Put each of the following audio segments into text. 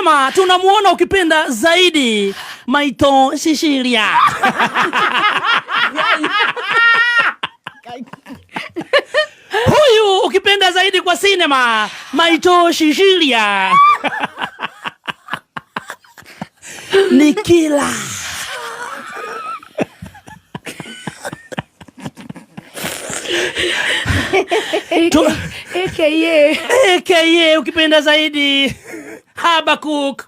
sinema tunamuona ukipenda zaidi Maito Shishiria. Huyu ukipenda zaidi kwa sinema Maito Shishiria ni kila AKA. AKA ukipenda zaidi Habakuk,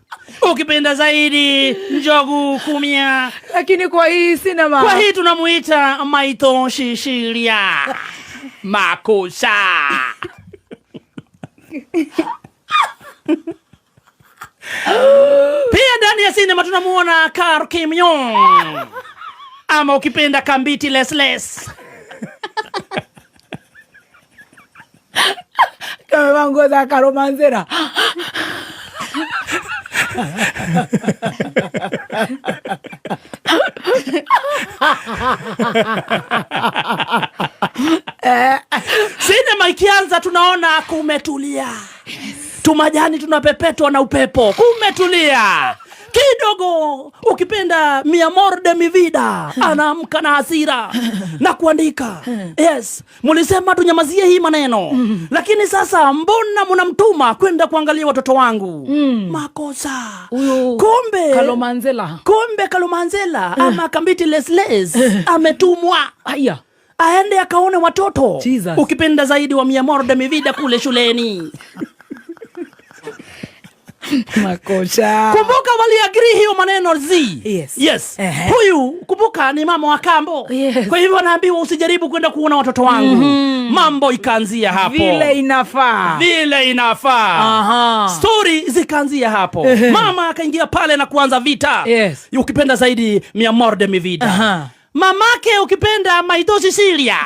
ukipenda zaidi Njogu Kumia, Lakini kwa hii sinema, kwa hii tunamuita Maito Shishiria Makosa. Pia ndani ya sinema tunamuona Kar Kim Yong, ama ukipenda Kambiti Lesles. Kamevaa nguo za Karomanzera. Sinema ikianza tunaona kumetulia. Tumajani tunapepetwa na upepo, kumetulia kidogo. Ukipenda mi amor de mi vida anaamka na hasira na kuandika yes, mulisema tunyamazie hii maneno, lakini sasa mbona mnamtuma kwenda kuangalia watoto wangu? Makosa. Huyu Kumbe Kalomanzela. Kumbe Kalomanzela ama Kambiti Lesles ametumwa Aya. aende akaone watoto. Jesus. Ukipenda zaidi wa mi amor de mi vida kule shuleni. Makosa. Kumbuka waliagree hiyo maneno z. Yes. Yes. Ehe. Huyu kumbuka ni mama wa kambo. Yes. Kwa hivyo anaambiwa usijaribu kwenda kuona watoto wangu. Mambo ikaanzia hapo. Vile inafaa. Vile inafaa. Story zikaanzia hapo. Mama akaingia pale na kuanza vita. Yes. Ukipenda zaidi mi amor de mi vida. Mamake ukipenda Maito Sicilia.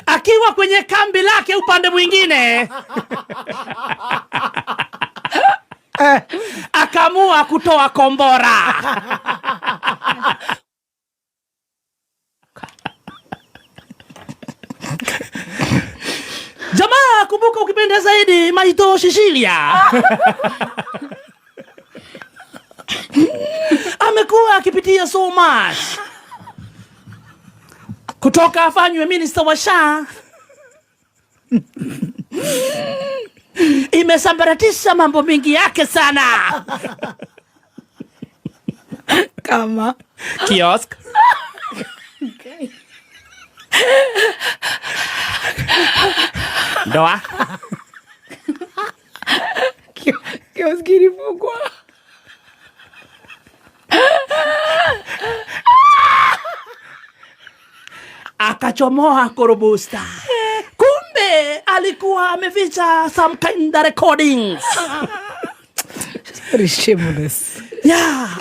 Akiwa kwenye kambi lake upande mwingine akaamua kutoa kombora. Jamaa, kumbuka ukipenda zaidi Maito Sicilia amekuwa akipitia so much kutoka afanywe minister wa SHA imesambaratisha mambo mingi yake sana. Kama kiosk. Okay. Ndoa. Kiosk ilifungwa. Akachomoa korobusta. Kumbe alikuwa ameficha some kind of recordings. Very shameless. Yeah.